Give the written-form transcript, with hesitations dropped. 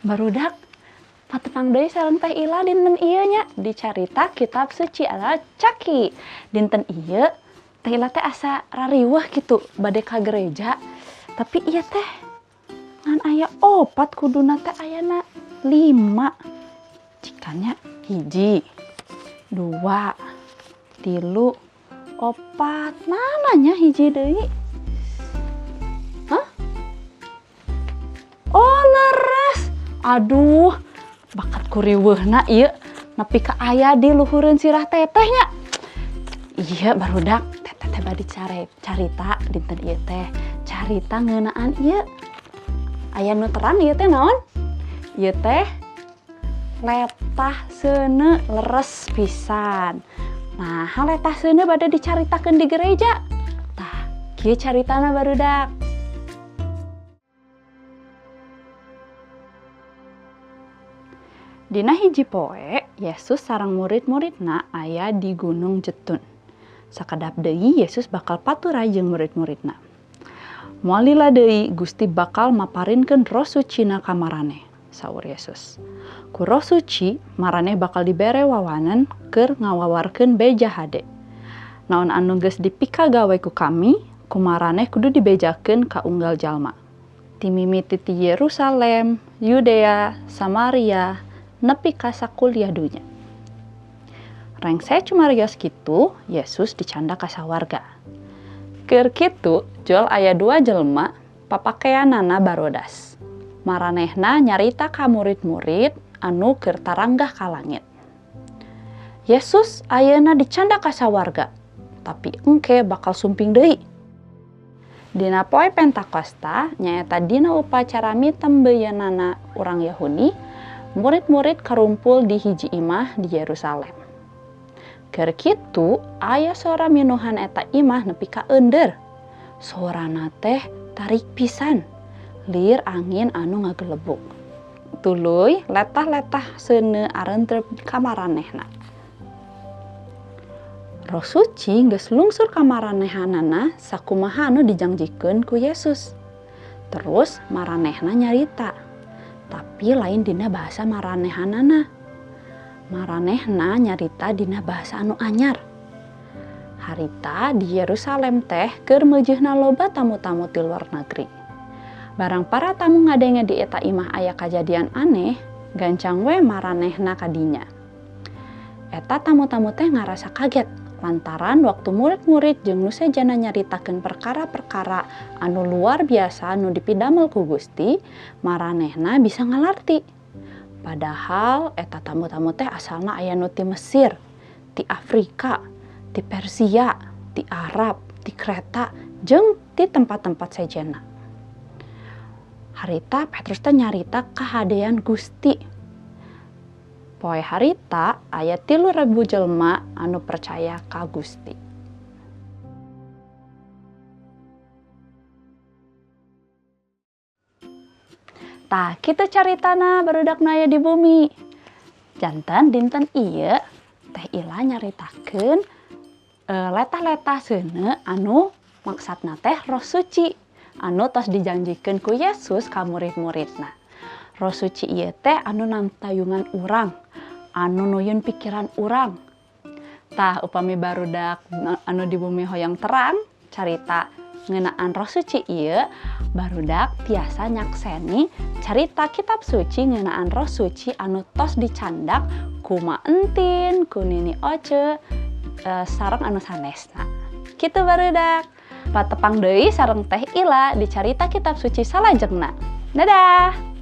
Barudak, patepang deui sareng Teh Ila dinten ieu nya di carita kitab suci atau caki. Dinten ieu Teh Ila teh asa rariweuh kitu bade ka gereja, tapi ieu teh ngan aya opat, kuduna teh ayana 5. Cikan nya, 1, 2, 3, 4, mana nya hiji deui? Hah? Oh, leres. Aduh, bakat kuriweuhna ieu nepi ka aya di luhureun sirah teteh nya. Iya, barudak, teteh teh bade carita dinten ieu teh, carita ngeunaan ieu. Aya nu terang ieu teh naon? Ieu teh letah seuneu, leres pisan. Nah, letah seuneu bade dicaritakeun di gereja. Tah, kieu caritana barudak. Dina hiji poe, Yesus sareng murid-muridna aya di Gunung Jetun. Sakedap deui Yesus bakal paturay jeung murid-muridna. Moal lila deui Gusti bakal maparinkeun Roh Sucina ka maraneh, saur Yesus. Ku Roh Suci, maraneh bakal dibere wawanan keur ngawawarkeun beja hade. Naon anu geus dipikagawe ku kami, ku maraneh kudu dibejakeun ka unggal jalma. Ti mimiti ti Yerusalem, Yudea, Samaria, nepi ka sakuliah dunya. Rengse cumarios kitu, Yesus dicanda ka sawarga. Keur kitu, jol aya 2 jelema papakeanana barodas. Maranehna nyarita ka murid-murid anu keur taranggah ka langit. Yesus ayeuna dicanda ka sawarga, tapi engke bakal sumping deui. Dina poe Pentakosta, nyaeta dina upacara mitembeyanana urang Yahudi, murid-murid karumpul di hiji imah di Yerusalem. Keur kitu, aya sora minuhan eta imah nepi ka eundeur. Sorana teh tarik pisan, lir angin anu ngagelebuk. Tuluy letah-letah seuneu arentrep ka maranehna. Roh Suci geus lungsur ka maranehanana sakumaha anu dijangjikeun ku Yesus. Terus maranehna nyarita, tapi lain dina bahasa maranehanana. Maranehna nyarita dina bahasa anu anyar. Harita di Yerusalem teh keur meujeuhna loba tamu-tamu ti luar negeri. Barang para tamu ngadenge di eta imah aya kajadian aneh, gancang we maranehna kadinya. Eta tamu-tamu teh ngarasa kaget lantaran waktu murid-murid jeung nu sejana nyaritakeun perkara-perkara anu luar biasa nu dipidamel ku Gusti, maranehna bisa ngalarti. Padahal eta tamu-tamu teh asalna aya nu ti Mesir, ti Afrika, ti Persia, ti Arab, ti Kreta, jeung ti tempat-tempat sejena. Harita Petrus teh nyarita kahadean Gusti. Poe harita aya 3.000 jelema anu percaya ka Gusti. Tah, kitu caritana barudak nu aya di bumi. Janten dinten ieu Teh Ila nyaritakeun letah-letah seuneu anu maksudna teh Roh Suci anu tos dijanjikeun ku Yesus ka murid-muridna. Roh Suci ieu teh anu nantayungan urang, anu nuyun pikiran urang. Tah, upami barudak anu di bumi hoyong terang carita ngeunaan Roh Suci ieu, barudak tiasa nyakseni carita kitab suci ngeunaan Roh Suci anu tos dicandak ku Ma Entin, ku Nini Oce, sareng anu sanesna. Kitu barudak. Patepang deui sareng Teh Ila di carita kitab suci salajengna. Dadah.